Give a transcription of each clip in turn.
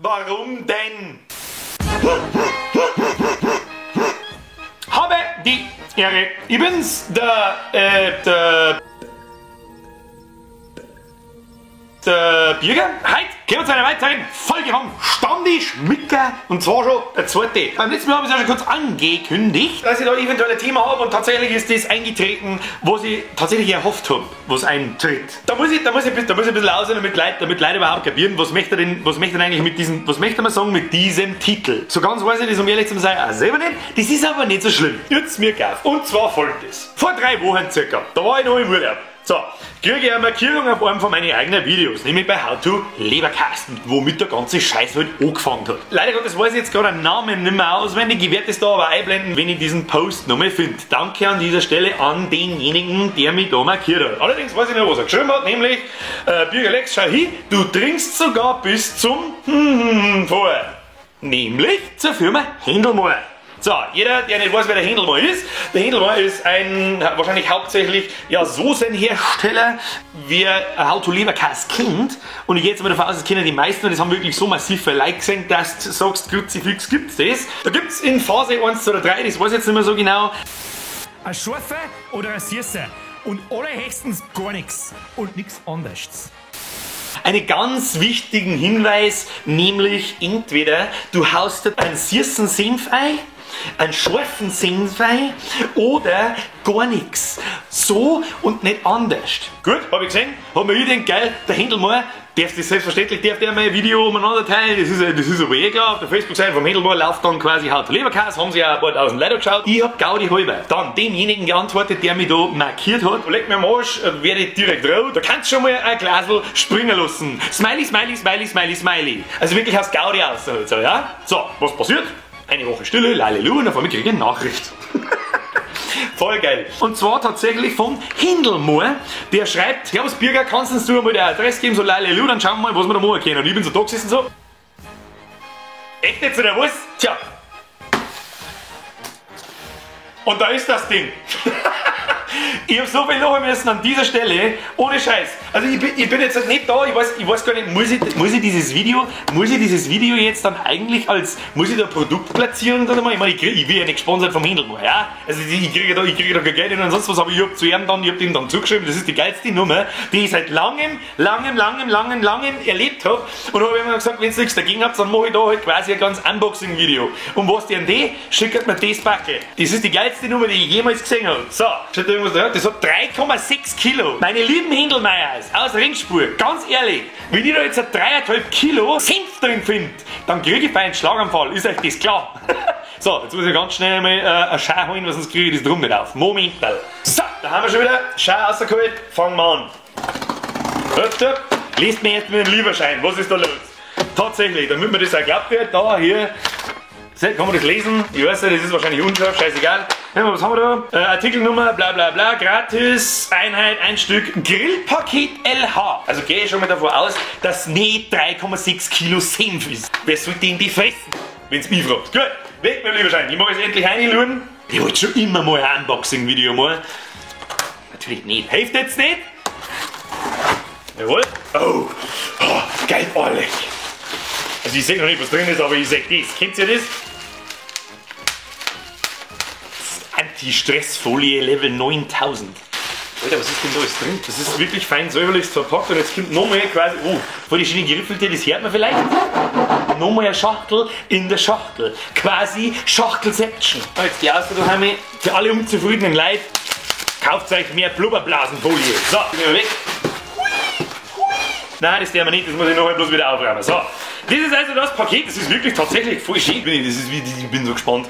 Warum denn? Habe die Ehre. Ich bin's, der Birger. Heute kommen wir zu einer weiteren Folge vom Stammtisch Micker, und zwar schon der zweite. Beim letzten Mal habe ich es ja schon kurz angekündigt, dass ich da eventuell ein Thema habe, und tatsächlich ist das eingetreten, was ich tatsächlich erhofft habe, was eintritt. Da muss ich ein bisschen aussehen, damit Leute überhaupt kapieren, was möchte er eigentlich mit diesem, was möchte man sagen mit diesem Titel. So ganz weiß ich das, um ehrlich zu sein, auch selber nicht. Das ist aber nicht so schlimm. Jetzt mir auf. Und zwar folgendes. Vor 3 Wochen circa, da war ich noch im Urlaub. So, kriege ich eine Markierung auf einem von meinen eigenen Videos, nämlich bei How to Leberkasten, womit der ganze Scheiß halt angefangen hat. Leider Gottes weiß ich jetzt gerade einen Namen nicht mehr auswendig, ich werde es da aber einblenden, wenn ich diesen Post nochmal finde. Danke an dieser Stelle an denjenigen, der mich da markiert hat. Allerdings weiß ich noch, was er geschrieben hat, nämlich Birger Lex, schau hin, du trinkst sogar bis zum vor. Nämlich zur Firma Händlmaier. So, jeder, der nicht weiß, wer der Händlmaier ist, der Händlmaier ist ein wahrscheinlich hauptsächlich ja, Soßenhersteller, wer How to Leberkäse kennt. Und ich gehe jetzt mal davon aus, das kennen die meisten, und das haben wirklich so massiv viele Like gesehen, dass du sagst, Kruzifix gibt's das. Da gibt's in Phase 1 oder 3, das weiß ich jetzt nicht mehr so genau. Ein Scharfe oder ein Süße und allerhöchstens gar nichts und nichts anderes. Einen ganz wichtigen Hinweis, nämlich entweder du haust einen süßen Senf ein, einen scharfen Senf ein oder gar nichts. So und nicht anders. Gut, hab ich gesehen, hab mir gedacht, geil, der Händlmaier darf das selbstverständlich, darf der mein Video umeinander teilen, das ist aber eh klar. Auf der Facebook-Seite vom Händlmaier läuft dann quasi How to Leberkäse, haben sie ja ein paar tausend Leute geschaut. Ich hab Gaudi halber dann demjenigen geantwortet, der mich da markiert hat. Leck mir am Arsch, werde ich direkt rot. Da kannst du schon mal ein Glasl springen lassen. Smiley, smiley, smiley, smiley, smiley. Also wirklich aus Gaudi aus, so, ja? So, was passiert? Eine Woche Stille, lalelu, und auf einmal kriege ich eine Nachricht. Voll geil. Und zwar tatsächlich von Händlmaier, der schreibt, Servus Birger, kannst du mir mal die Adresse geben, so lalelu, dann schauen wir mal, was wir da machen können. Und ich bin so da gesessen so. Echt jetzt oder was? Tja. Und da ist das Ding. Ich hab so viel lachen müssen an dieser Stelle, ohne Scheiß. Also ich bin jetzt nicht da, ich weiß gar nicht, muss ich dieses Video jetzt dann eigentlich als, muss ich da Produktplatzierung dann einmal? Ich meine, ich will ja nicht gesponsert vom Händlmaier, ja? Also ich kriege da kein Geld und sonst was, aber ich hab zu ihm dann, ich hab ihm dann zugeschrieben, das ist die geilste Nummer, die ich seit langem erlebt hab. Und hab immer gesagt, wenn ihr nichts dagegen habt, dann mache ich da halt quasi ein ganz Unboxing-Video. Und was die an die? Schickt mir das Backe. Das ist die geilste Nummer, die ich jemals gesehen habe. So, steht da irgendwas da? Das hat 3,6 Kilo. Meine lieben Händlmaiers aus Ringsspur, ganz ehrlich, wenn ich da jetzt 3,5 Kilo Senf drin finde, dann kriege ich einen Schlaganfall, ist euch das klar? So, jetzt muss ich ganz schnell mal eine Schau holen, weil sonst kriege ich das drum nicht auf. Momental. So, da haben wir schon wieder Schau rausgeholt. Fangen wir an. Lest mir jetzt mit dem Lieferschein, was ist da los? Tatsächlich, damit mir das auch glaubt wird, da hier, kann man das lesen? Ich weiß nicht, das ist wahrscheinlich unscharf, scheißegal. Was haben wir da? Artikelnummer, bla bla bla, gratis, Einheit, ein Stück, Grillpaket LH. Also gehe ich schon mal davon aus, dass nicht 3,6 Kilo Senf ist. Wer sollte denn die fressen, wenn's mich fragt? Gut, weg mit dem Lieferschein. Ich mag jetzt endlich reinschauen. Ich wollte schon immer mal ein Unboxing-Video machen. Natürlich nicht. Hilft jetzt nicht? Jawohl. Oh, oh, geil, ordentlich. Also ich sehe noch nicht, was drin ist, aber ich sehe das. Kennt ihr das? Anti-Stressfolie Level 9000. Alter, was ist denn da alles drin? Das ist wirklich fein säuberlich verpackt und jetzt kommt nochmal quasi, oh, voll die schöne geriffelte, das hört man vielleicht. Nochmal eine Schachtel in der Schachtel. Quasi Schachtelception. Jetzt die Außer daheim, für alle unzufriedenen Leute, kauft euch mehr Blubberblasenfolie. So, gehen wir weg. Nein, das werden wir nicht, das muss ich nachher bloß wieder aufräumen. So, das ist also das Paket, das ist wirklich tatsächlich voll schön. Das ist, ich bin so gespannt.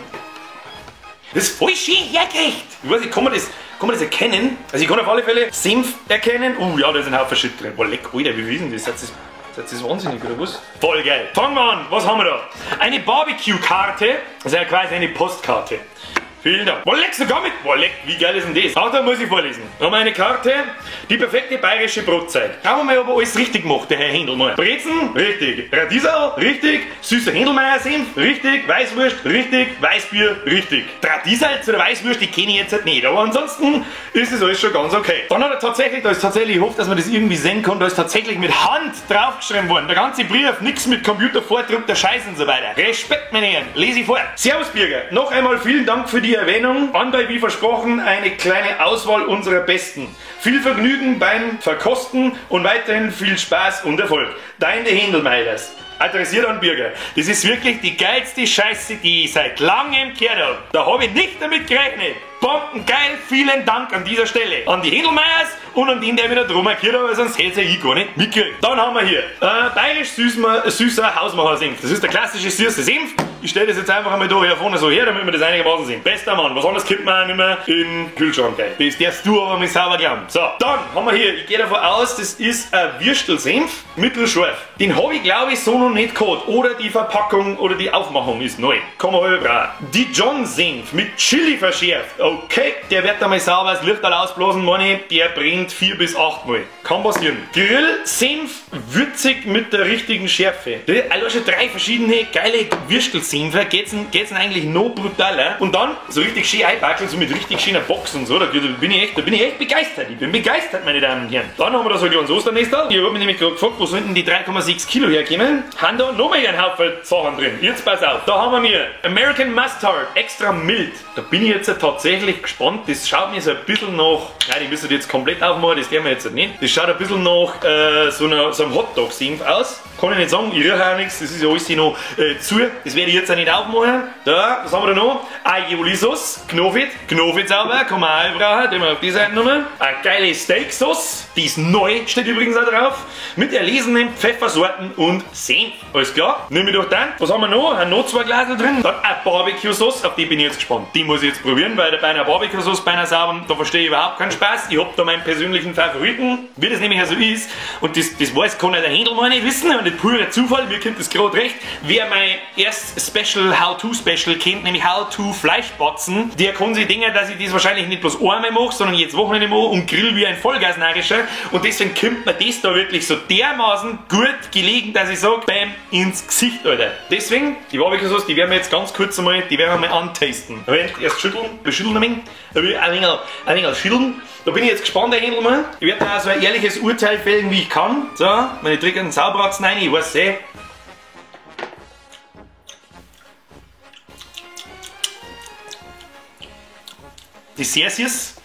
Das ist voll schön hergekriegt. Ich weiß nicht, kann man das erkennen? Also ich kann auf alle Fälle Senf erkennen. Oh ja, da ist ein Haufen Shit drin. Boah, leck, Alter, wie ist denn das? Seid das wahnsinnig, oder was? Voll geil. Fangen wir an, was haben wir da? Eine Barbecue-Karte, das ist ja quasi eine Postkarte. Vielen Dank. Boah, leckst du gar mit? Boah, leck, wie geil ist denn das? Auch da muss ich vorlesen. Wir haben eine Karte, die perfekte bayerische Brotzeit. Schauen wir mal, ob er alles richtig macht, der Herr Händlmaier. Brezen, richtig. Radiesel, richtig. Süßer Händlmaier-Senf, richtig. Weißwurst, richtig. Weißbier, richtig. Radiesel zu der Weißwurst, die kenne ich jetzt halt nicht. Aber ansonsten ist es alles schon ganz okay. Dann hat er tatsächlich, da ist tatsächlich, ich hoffe, dass man das irgendwie sehen kann, da ist tatsächlich mit Hand draufgeschrieben worden. Der ganze Brief, nix mit Computer vordruckter Scheiß und so weiter. Respekt, meine Herren. Lese ich vor. Servus, Birger. Noch einmal vielen Dank für die Erwähnung. Anbei, wie versprochen, eine kleine Auswahl unserer Besten. Viel Vergnügen beim Verkosten und weiterhin viel Spaß und Erfolg. Deine Händlmaiers. Adressiert an Birger. Das ist wirklich die geilste Scheiße, die ich seit langem gehört habe. Da habe ich nicht damit gerechnet. Bombengeil, vielen Dank an dieser Stelle. An die Händlmaiers und an den, der wieder drum markiert hat, weil sonst hätte ich gar nicht mitgekriegt. Dann haben wir hier bayerisch süßer Hausmacher-Senf. Das ist der klassische süße Senf. Ich stelle das jetzt einfach einmal da hier vorne so her, damit wir das einigermaßen sehen. Bester Mann, was anderes kommt man auch nicht mehr in den Kühlschrank rein. Das darfst du aber mal sauber glauben. So, dann haben wir hier, ich gehe davon aus, das ist ein Würstelsenf, mittelscharf. Den habe ich, glaube ich, so noch nicht gehabt. Oder die Verpackung oder die Aufmachung ist neu. Kann man halb brauchen. Dijon-Senf mit Chili verschärft. Okay, der wird einmal sauber das Licht ausblasen, meine ich. Der brennt 4 bis 8 Mal. Kann passieren. Grillsenf würzig mit der richtigen Schärfe. Also schon 3 verschiedene geile Würstelsenfer. Geht's denn eigentlich noch brutaler? Und dann so richtig schön einpacken, so mit richtig schöner Box und so. Da bin ich echt begeistert. Ich bin begeistert, meine Damen und Herren. Dann haben wir da so ein kleines Osternest. Ich hab mich nämlich gerade gefragt, wo sollen denn die 3,6 Kilo herkommen? Haben da nochmal einen Haufen Sachen drin. Jetzt pass auf. Da haben wir mir American Mustard, extra mild. Da bin ich jetzt tatsächlich gespannt. Das schaut mir so ein bisschen nach. Nein, die müssen jetzt komplett aufmachen, das werden wir jetzt nicht. Das schaut ein bisschen nach so einem Hotdog-Senf aus. Kann ich nicht sagen, ich rieche auch nichts, das ist ja alles hier noch zu. Das werde ich jetzt auch nicht aufmachen. Da, was haben wir da noch? Aioli-Sauce, Knofit, Knofit sauber, kann man auch brauchen, den wir auf die Seite nochmal. Eine geile Steak-Sauce, die ist neu, steht übrigens auch drauf. Mit erlesenen Pfeffersorten und Senf. Alles klar, nimm ich doch dann. Was haben wir noch? Ein noch 2 Glasel drin. Dann eine Barbecue-Sauce, auf die bin ich jetzt gespannt. Die muss ich jetzt probieren, weil bei einer Barbecue-Sauce, bei einer sauberen, da verstehe ich überhaupt keinen Spaß. Ich hab da meinen persönlichen Favoriten. Wie das nämlich also ist, und das weiß, kann ja der Händlmaier nicht wissen, und nicht purer Zufall, mir kommt das gerade recht. Wer mein erstes Special, How-To-Special kennt, nämlich How-To Fleischbatzen, der kann sich denken, dass ich das wahrscheinlich nicht bloß einmal mache, sondern jetzt Wochenende mache und grill wie ein Vollgasnarischer. Und deswegen kommt mir das da wirklich so dermaßen gut gelegen, dass ich sage, bam, ins Gesicht, Alter. Deswegen, die Barbecue-Sauce, die werden wir jetzt ganz kurz einmal, die werden wir mal antasten. Da werde ich erst schütteln, beschütteln ein wenig, da will ich ein wenig schütteln. Da bin ich jetzt gespannt, Herr Händlmaier. Ich werde da so ein ehrliches Urteil fällen, wie ich kann. So, meine trickernden Saubratzen rein, ich weiß eh. Das ist sehr süß.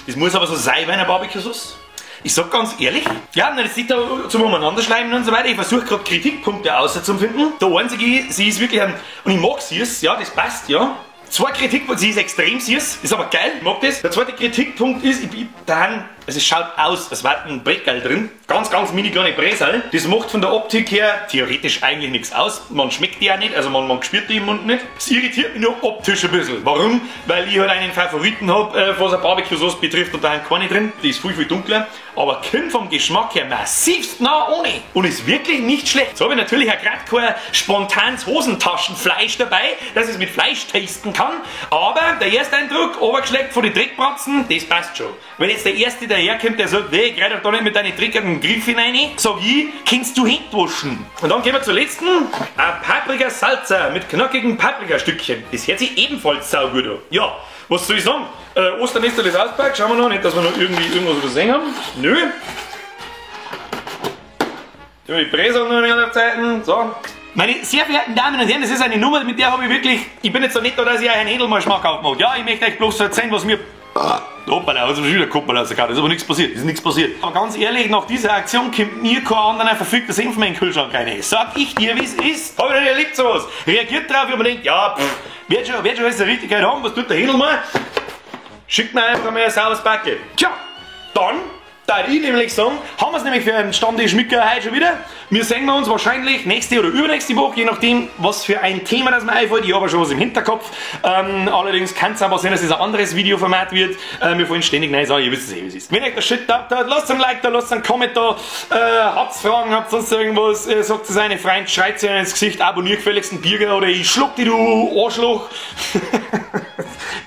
Das muss aber so sein bei einer Barbecue-Sauce. Ich sag ganz ehrlich, ja, das liegt da zum Umeinander-Schleimen und so weiter. Ich versuche gerade Kritikpunkte auszufinden. Der einzige, sie ist wirklich ein, und ich mag süß, ja, das passt, ja. Zwei Kritikpunkte, sie ist extrem süß, ist aber geil, ich mag das. Der zweite Kritikpunkt ist, ich bin dann, also es schaut aus, als wäre ein Breckerl drin. Ganz, ganz mini kleine Bresal. Das macht von der Optik her theoretisch eigentlich nichts aus. Man schmeckt die ja nicht, also man spürt die im Mund nicht. Es irritiert mich nur optisch ein bisschen. Warum? Weil ich halt einen Favoriten hab, was eine Barbecue-Sauce betrifft, und da haben keine drin. Die ist viel, viel dunkler. Aber kommt vom Geschmack her massivst nah ohne. Und ist wirklich nicht schlecht. So habe ich natürlich auch gerade kein spontanes Hosentaschenfleisch dabei, dass ich es mit Fleisch tasten kann. Aber der erste Eindruck, obergeschleckt von den Dreckbratzen, das passt schon. Wenn jetzt der Erste daherkommt, der sagt, hey, greif doch da nicht mit deinen dreckigen Griff hinein, sag ich, kannst du Hände waschen. Und dann gehen wir zur letzten, ein Paprika-Salsa mit knackigen Paprikastückchen. Das hört sich ebenfalls saugut an. Ja, was soll ich sagen? Osternester ist auspackt, schauen wir noch, nicht, dass wir noch irgendwie irgendwas übersehen haben. Nö. Die Bresel noch nicht an der Seite. So. Meine sehr verehrten Damen und Herren, das ist eine Nummer, mit der habe ich wirklich, ich bin jetzt da nicht da, dass ich euch einen Händlmaier schmackhaft mache. Ja, ich möchte euch bloß erzählen, was mir... Hoppala, hat schon wieder Koppel rausgehauen, ist aber nichts passiert, ist nichts passiert. Aber ganz ehrlich, nach dieser Aktion kommt mir kein anderer verfügter Senf mehr in den Kühlschrank rein. Sag ich dir, wie es ist. Hab ich noch nicht erlebt sowas. Reagiert drauf, wie man denkt, ja, pff, wird schon alles die Richtigkeit haben, was tut der Händlmaier? Schickt mir einfach mal ein sauberes Backel. Tja, dann da ich nämlich sagen, haben wir es nämlich für einen Stammtisch Schmicker heute schon wieder. Wir sehen uns wahrscheinlich nächste oder übernächste Woche, je nachdem, was für ein Thema das mir einfällt. Ich habe schon was im Hinterkopf. Allerdings kann es aber sein, dass es ein anderes Videoformat wird. Wir wollen ständig nein sagen, ihr wisst es eh, wie es ist. Wenn euch das Shit taugt hat, lasst ein Like da, lasst einen Comment da. Habt Fragen, habt sonst irgendwas, sagt es einem Freund, schreit sie ins Gesicht, abonniert gefälligst einen Birger oder ich schluck dich, du Arschloch.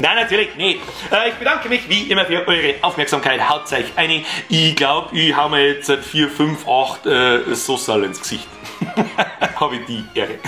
Nein, natürlich nicht. Ich bedanke mich wie immer für eure Aufmerksamkeit. Haut euch eine. Ich glaube, ich hau mir jetzt 4, 5, 8 Soße ins Gesicht. Habe ich die Ehre.